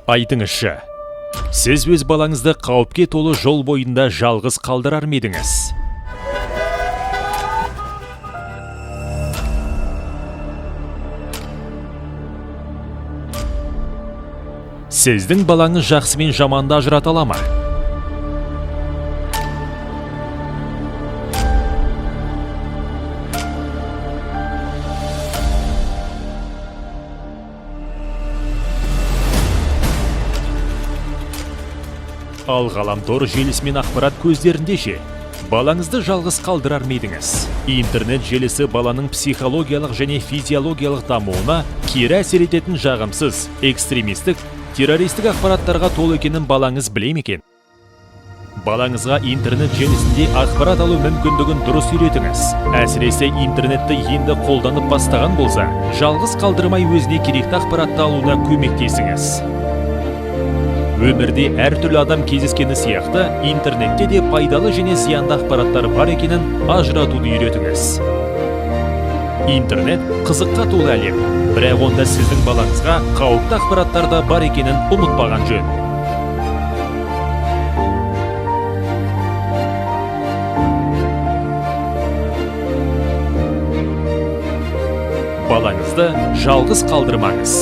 Айтыңызшы, сіз өз балаңызды қауіпке толы жол бойында жалғыз қалдырар ма едіңіз? Сіздің балаңыз жақсы мен жаманды ажырата ала ма? Ал ғаламтор желісі мен ақпарат көздерінде ше? Балаңызды жалғыз қалдырар ма едіңіз? Интернет желісі баланың психологиялық және физиологиялық дамуына кері әсер ететін жағымсыз, экстремистік, террористік ақпараттарға толы екенін балаңыз біле ме екен? Балаңызға интернет желісінде ақпарат алу мүмкіндігін дұрыс үйретіңіз. Әсіресе интернетті енді қолданып бастаған болса, жалғыз қалдырмай өзіне керекті ақпаратты алуына көмектесіңіз. Өмірде әртүрлі адам кездескені сияқты, интернетте де пайдалы және зиянды ақпараттар бар екенін ажыратуды үйретіңіз. Интернет қызыққа толы әлем, бірақ онда сіздің балаңызға қауіпті ақпараттар да бар екенін ұмытпаған жөн. Балаңызды жалғыз қалдырмаңыз.